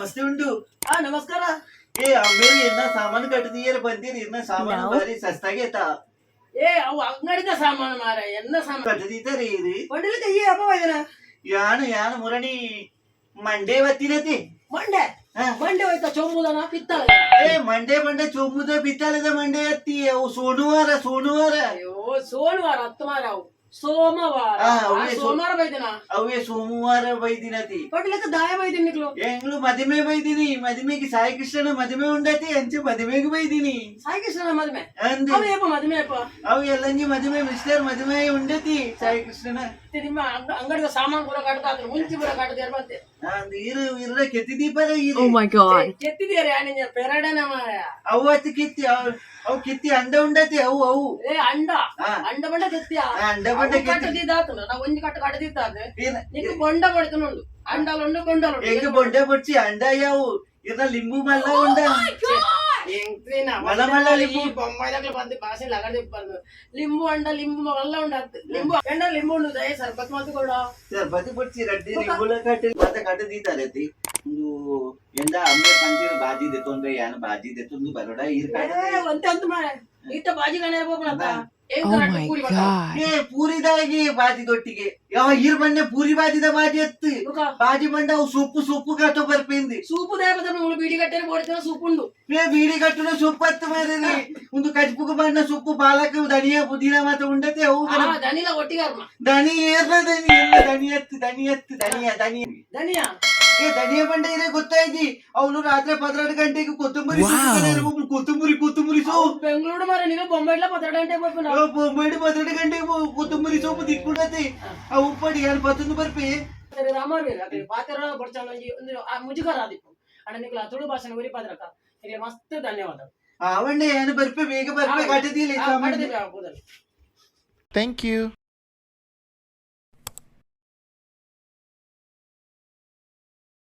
ನಮಸ್ತೆ ಉಂಡು. ಆ, ನಮಸ್ಕಾರ. ಏ ಅಮ್ಮೇರಿ, ಎನ್ನ ಸಾಮಾನು ಕಟ್ಟದೀಯರ ಬಂದಿರಿ. ಇನ್ನ ಸಾಮಾನು ಬಾರಿ ಸಸ್ತಾಗೇತ. ಏ, ಅವು ಅಂಗಡಿದ ಸಾಮಾನು ಮಾರ, ಎನ್ನ ಸಾಮಾನು. ಕಟ್ಟದೀತಾರೆ ಇರಿ. ಪಂಡಿಲಕ್ಕೆ ಈ ಹಬ್ಬ ಇದನ. ಯಾನು ಯಾನು ಮುರಣಿ ಮಂಡೆ ಬತ್ತಿರತಿ. ಮಂಡೆ? ಹಾ. ಮಂಡೆ ಹೋಯ್ತಾ ಚೊಂಬುದನ ಪಿತ್ತಲ? ಏ, ಮಂಡೆ ಬಂಡೆ ಚೊಂಬುದ ಬಿತ್ತಾಲದ ಮಂಡೆ ಅತ್ತಿ. ಅವು ಸೋನುವಾರ, ಸೋನುವಾರ. ಅಯ್ಯೋ, ಸೋಮವಾರ ಹತ್ತು ಮಾರ, ಅವು ಸೋಮವಾರ. ಆ, ಆ, ಅವೇ ಸೋಮವಾರ ಬೈದಿನ. ಅವೇ ಸೋಮವಾರ ಬೈದಿನತಿ. ಪಂಡಿಲಕ್ಕೆ ದಾಯ ಬೈದಿನ ನಿಕ್ಲು? ಎಂಗ್ಳು ಮದಿಮೆ ಬೈದಿನಿ. ಮದಿಮೆಗೆ, ಸಾಯಿ ಕೃಷ್ಣನ ಮದಿಮೆ ಉಂಡತಿ, ಅಂಚೆ ಮದಿಮೆಗೆ ಬೈದಿನಿ. ಸಾಯಿ ಕೃಷ್ಣನ ಮದುವೆ? ಅಂದೆ. ಅವು ಏಪ ಮದುವೆ ಅಪ್ಪ? ಅವು ಎಲ್ಲಂಜಿ ಮದಿಮೆ, ಮಿಸ್ಟರ್ ಮದಿಮೆ ಉಂಡತಿ ಸಾಯಿ ಕೃಷ್ಣನ. ಮತ್ತೆ ನಿಮ್ಮ ಅಂಗಡಿದ ಸಾಮಾನು ಪೂರ ಕಟ್ಟದ, ಮುಂಚೆ ಪೂರ ಕಟ್ಟದ ಬಂತೆ. ಅಂದ್ ಇರು ಇರ ಕೆತ್ತಿದೀಪರ ಇರು. Oh my God. ಕೆತ್ತಿದ್ಯಾರ ನಿಂಜ ಪೆರಡನ ಮಾರ. ಅವು ಅತಿ ಕಿತ್ತಿ, ಅವು ಅವು ಕಿತ್ತಿ ಅಂಡ ಉಂಡತಿ ಅವು ಅವು. ಏ, ಅಂಡ. ಹಾ. ಅಂಡ ಬಂಡ ಕೆತ್ತಿಯ? ಆ, ಅಂಡ ಬಂಡ ಕೆತ್ತಿ. ಕಟ್ಟದಿದ್ದಾತು ನಾವು ಒಂಜಿ ಕಟ್ಟು ಕಟ್ಟದಿತ್ತಾದ. ಏನ- ನಿಕ್ಕು ಬೊಂಡ ಬಡ್ತನುಂಡು, ಅಂಡಲುಂಡು, ಬೊಂಡಲುಂಡು. ಎಂಗ್ ಬೊಂಡೆ ಬೊಡ್ಚಿ, ಅಂಡ ಯಾವು ಇರ್ನ ಲಿಂಬು ಮಲ್ಲ ಉಂಡ. ಎಂಕ್ಲಿನ ಮಲ್ಲ ಮಲ್ಲ ಲಿಂಬು. ಈ ಬೊಂಬಾಯ್ದಾಗ್ಲ ಬಂದು ಭಾಷೆ ಲಗಡೆ ಬಂದು ಲಿಂಬು ಅಂಡ, ಲಿಂಬು ಮಲ್ಲ ಉಂಡು ಅತ್ತು. ಲಿಂಬು ಅಂಡ, ಲಿಂಬು ಉಂಡು ದಯ ಸರ್ಬತ್ ಮಾತು ಕೊಡ. ಬದಿ ಬೊಡ್ಚಿ, ರಡ್ಡಿ ಲಿಂಬುಲ ಕಟ್ಟಿ ಮತ್ತೆ ಕಟ್ಟದೀತಾರೆ ಅತಿ. ಒಂದು ಎಂದ ಅಮ್ಮೆ ಪಂಚಿನ ಬಾಜಿ ದೆತ್ತೊಂದ್ರೆ, ಯಾನ ಬಾಜಿ ದೆತ್ತೊಂದು ಬರೋಡ ಈರ್ ಕಟ್ಟದೆ. ಒಂತೆ ಅಂತ ಮಾರೆ, ಈತ ಬಾಜಿ ಗಣ ಇರ್ಬೋಪನತ್ತ. Oh my God. ಏ, ಪೂರಿದಾಗಿ ಬಾಜಿ ದೊಟ್ಟಿಗೆ ಯಾವ ಈರ್ ಬಂಡೆ ಪೂರಿ ಬಾಜಿದ ಬಾಜಿ ಎತ್ತು. ಬಾಜಿ ಬಂಡ ಅವು ಸೊಪ್ಪು ಸೊಪ್ಪು ಕಟ್ಟೋ ಬರ್ಪಿಂದಿ. ಸೂಪು ದಯ ಬದ ಬೀಡಿ ಕಟ್ಟೆ ಬೋಡಿತನ ಸೂಪ್ ಉಂಡು. ಏ, ಬೀಡಿ ಕಟ್ಟುನ ಸೊಪ್ಪು ಹತ್ತು ಮಾರಿ. ಒಂದು ಕಜ್ಬುಕ್ ಬಣ್ಣ ಸೊಪ್ಪು, ಪಾಲಕ್, ಧನಿಯಾ, ಪುದೀನ ಮಾತ್ರ ಉಂಡತೆ ಅವು. ಆ, ದನಿಲ ಒಟ್ಟಿಗೆ ಅರ್ಮ. ದಣಿ ಏರ್ನ ದಣಿ ಎಲ್ಲ ದಣಿ ಎತ್ತು, ದಣಿ ಎತ್ತು, ದಣಿಯ ದಣಿಯ. ದನಿಯಾ? ಏ, ದಣಿಯ ಬಂಡ ಇರೇ ಗೊತ್ತಾಯ್ತಿ. ಅವನು ರಾತ್ರಿ 12 ಗಂಟೆಗೆ ಕೊತ್ತಂಬರಿ ಸೊಪ್ಪು ಕಡೆಯರು ಒಬ್ರು. ಕೊತ್ತಂಬರಿ, ಕೊತ್ತಂಬರಿ ಸೊಪ್ಪು. ಬೆಂಗಳೂರು ಮಾರ, ನೀನು ಬೊಂಬೈಲ 12 ಗಂಟೆ ಬರ್ಪುನ. ಬೊಂಬೈಡು 12 ಗಂಟೆಗೆ ಕೊತ್ತಂಬರಿ ಸೊಪ್ಪು ದಿಕ್ಕುಂಡತೆ. ಆ ಉಪ್ಪಡಿ ಯಾರು ಪತ್ತೊಂದು ಬರ್ಪಿ. ಸರಿ ರಾಮವೀರ, ಅಕ್ಲೆ ಪಾತೆರ ಬೊಡ್ಚಂದ ಒಂಜಿ ಒಂದು ಆ ಮುಜುಗರ ಆದಿಪ್ಪು. ಅಣ್ಣ, ನಿಕ್ಲ ತುಳು ಭಾಷೆನ ಒರಿಪಾದ್ರಕ ನಿಕ್ಲೆ ಮಸ್ತ್ ಧನ್ಯವಾದ. ಆವಣ್ಣ, ಏನು ಬರ್ಪೆ, ಬೇಗ ಬರ್ಪೆ, ಕಟ್ಟದಿಲ್ಲ. ಆ, ಕಟ್ಟದಿಲ್ಲ, ಕೂದಲು. Thank you.